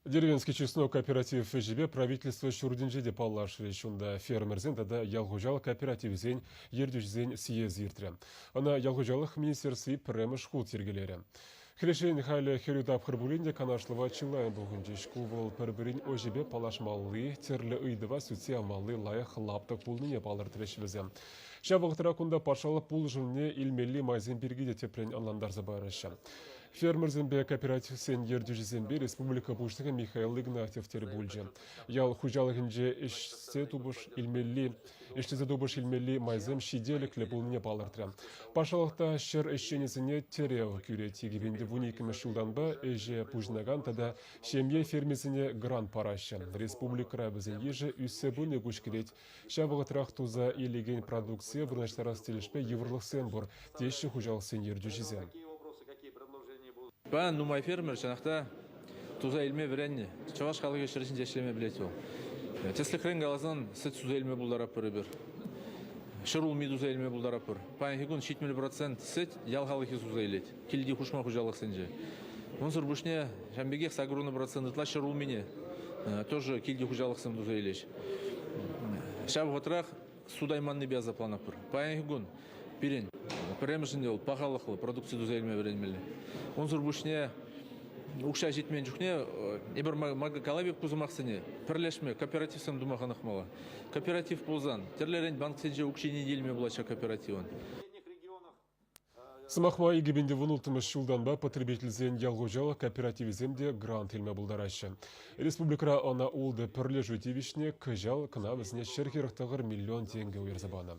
Деревенский чеснок кооператив ӗҫӗпе правительство ҫуртӗнче те паллашрӗҫ. Унта фермерсен тата ял хуҫалӑх кооперативӗсен ертӳҫисен съезчӗ иртрӗ. Ӑна ял хуҫалӑх министерстви пӗрремӗш хут йӗркелерӗ. Хресчен халӗ хӗрӳ тапхӑр пулин те канашлӑва чылайӑн пухӑнчӗҫ. Ку вӑл пӗр-пӗрин ӗҫӗпе паллашмалли, тӗрлӗ ыйтӑва сӳтсе явмалли лайӑх лаптӑк пулнине палӑртрӗҫ вӗсем. Ҫав вӑхӑтра кунта патшалӑх пулӑшӑвне илмелли майсем пирки те тӗплӗн ӑнлантарса параҫҫӗ. Фермерсемпе кооперативсен ертӳҫисемпе республика Пуҫлӑхӗ Михаил Игнатьев тӗл пулчӗ. Ял хуҫалӑхӗнче ӗҫсе тупӑш илмелли, ӗҫлесе тупӑш илмелли майсем ҫителӗклӗ пулнине палӑртрӗ. Патшалӑх та ҫӗр ӗҫченӗсене тӗрев кӳрет. 2012 ҫултанпа ӗҫе пуҫӑнакан тата ҫемье фермисене грант параҫҫӗ. Республикӑра вӗсен йышӗ ӳссе пыни куҫкӗрет. Ҫав вӑхӑтрах туса илекен продукцие вырнаҫтарас тӗлӗшпе йывӑрлӑхсем пур, теҫҫӗ хуҫалӑхсен ертӳҫисем. Паян нумай фермер чӑнах та туса илме вӗреннӗ. Чӑваш халӑхӗ ҫӗр ҫинче ӗҫлеме пӗлет вӑл. Тӗслӗхрен каласан, сӗт суса илме пултаратпӑр эпир. Ҫӗр улми туса илме пултаратпӑр. Паянхи кун 70% сӗт ял халӑхӗ суса илет килти хушма хуҫалӑхсенче. Унсӑр пуҫне ҫавӑн пекех 80% ытла ҫӗр улмине тоже килти хуҫалӑхсем туса илеҫ. Ҫав вӑхӑтрах сутайманнипе асапланатпӑр. Паянхи кун пирӗн пӗрремӗшӗнче вӑл пахалӑхлӑ продукци туса илме вӗренмелле. Унсӑр пуҫне укҫа ҫитмен чухне эпир калап ку сӑмахсене пӗрлешме, кооперативсем тума хӑнӑхмалла. Кооператив пулсан тӗрлӗрен банксенче укҫине те илме пулать ҫак кооперативӑн. Сӑмах май, 2016 ҫултанпа потребительсен ял хуҫалӑх кооперативӗсем те грант илме пултараҫҫӗ. Республикӑра ӑна ултӑ пӗрлешӳ тивӗҫнӗ, кӑҫал кӑна вӗсене 149 миллион тенкӗ уйӑрса панӑ.